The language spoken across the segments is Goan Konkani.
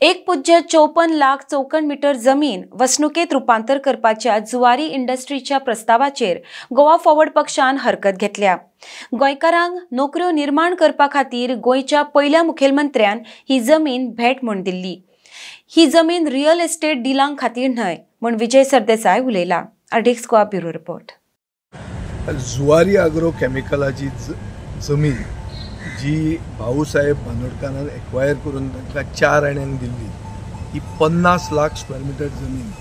1.54 लाख चौखण मीटर जमीन वसणुकेत रुपांतर करपाच्या जुवारी इंडस्ट्रीच्या प्रस्तावाचेर गोवा फॉरवर्ड पक्षान हरकत घेतल्या। गोंयकारांक नोकऱ्यो निर्माण करपा खातीर गोंयच्या पयल्या मुखेलमंत्र्यान ही जमीन भेट म्हूण दिल्ली। ही जमीन रियल इस्टेट डिलां खातीर न्हय म्हूण Vijay Sardesai उलयला। RDX Goa bureau report. Zuari agro केमिकलाची जमीन जी भाऊसाहेब बांदोडकारान एक्वायर करून तांकां 4 आण्यांक दिल्ली, ही 50 लाख स्क्वेअर मिटर जमीन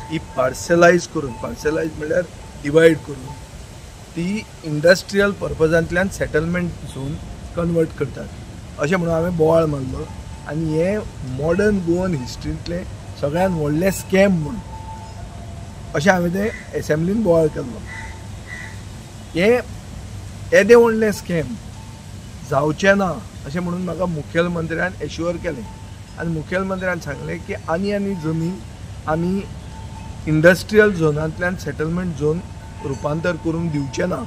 ही पार्सेलायज करून, पार्सेलायज म्हणल्यार डिवायड करून ती इंडस्ट्रियल पर्पजांतल्यान सेटलमेंट झोन कन्वर्ट करतात अशें म्हणून हांवें बोवाळ मारलो। आनी हें मॉडर्न गोवन हिस्ट्रींतलें सगळ्यान व्हडलें स्कॅम म्हूण अशें हांवें तें एसेंब्लीन बोवाळ केल्लो। हें येदें व्हडलें स्कॅम जावचें ना अशें म्हणून म्हाका मुखेलमंत्र्यान एश्युअर केलें आनी मुखेलमंत्र्यान सांगलें की आनी आनी जमीन आमी इंडस्ट्रियल झोनांतल्यान सेटलमेंट झोन रुपांतर करूंक दिवचें ना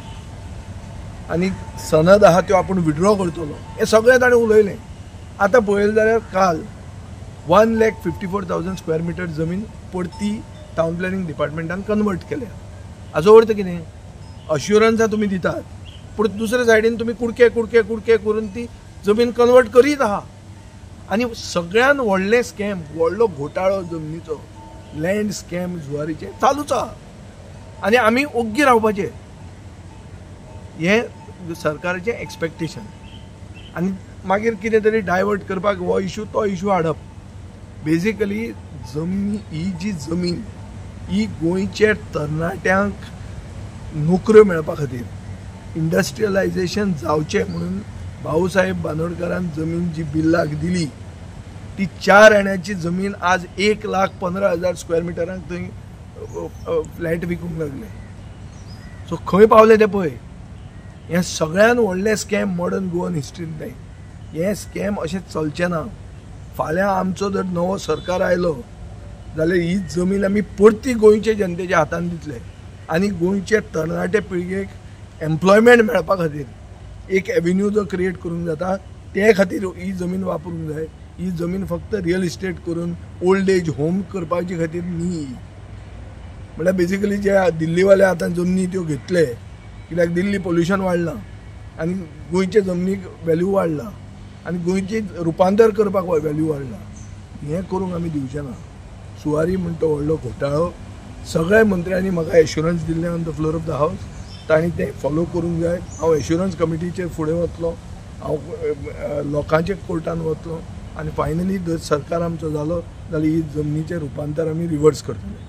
आनी सनद आहा त्यो आपूण विड्रॉ करतलो, हें सगळें ताणें उलयलें। आतां पळयलें जाल्यार काल 1,54,000 स्क्वेअर मिटर जमीन परती टावन प्लॅनिंग डिपार्टमेंटान कन्वर्ट केल्या। हाचो अर्थ कितें? अश्युरन्सां तुमी दितात पूण दुसरे सायडीन तुमी कुडके कुडके कुडके करून ती जमीन कन्वर्ट करीत आहा। आनी सगळ्यान व्हडलें स्कॅम, व्हडलो घोटाळो जमनीचो, लँड स्कॅम जुवारीचें चालूच आहा आनी आमी ओग्गी रावपाचें हें सरकाराचें एक्सपेक्टेशन। आनी मागीर कितें तरी डायवर्ट करपाक हो इशू तो इशू हाडप। बेजिकली जमनी ही जी जमीन ही गोंयच्या तरणाट्यांक नोकऱ्यो मेळपा खातीर इंडस्ट्रियलायझेशन जावचें म्हणून भाऊसाहेब बांदोडकारान जमीन जी बिल्लाक दिली ती 4 आण्याची जमीन आज 1,15,000 स्क्वेअर मिटरांक थंय फ्लॅट विकूंक लागले। सो खंय पावले ते पळय। हें सगळ्यान व्हडलें स्कॅम मॉडर्न गोवन हिस्ट्रींतलें। हें स्कॅम अशें चलचें ना। फाल्यां आमचो जर नवो सरकार आयलो जाल्यार ही जमीन आमी परती गोंयचे जनतेच्या हातान दितले आनी गोंयचे तरणाटे पिळगेक एम्प्लॉयमेंट मेळपा खातीर एक एव्हेन्यू जो क्रिएट करूंक जाता ते खातीर ही जमीन वापरूंक जाय। ही जमीन फक्त रियल इस्टेट करून ओल्ड एज होम करपाचे खातीर न्ही। म्हणल्यार बेजिकली जे दिल्लीवाले आतां जमनी त्यो घेतले कित्याक दिल्ली पोल्युशन वाडलां आनी गोंयचे जमनीक वेल्यू वाडला आनी गोंयचें रुपांतर करपाक वेल्यू वाडला। हें करूंक आमी दिवचें ना। सुवारी म्हण तो व्हडलो घोटाळो सगळ्या मंत्र्यांनी म्हाका एश्युरन्स दिल्लें on the floor of the house, तांणी तें फॉलो करूंक जाय। हांव एश्युरन्स कमिटीचेर फुडें वतलो, हांव लोकांचे कोर्टान वतलो आनी फायनली जर सरकार आमचो जालो जाल्यार ही जमनीचें रुपांतर आमी रिवर्स करतले।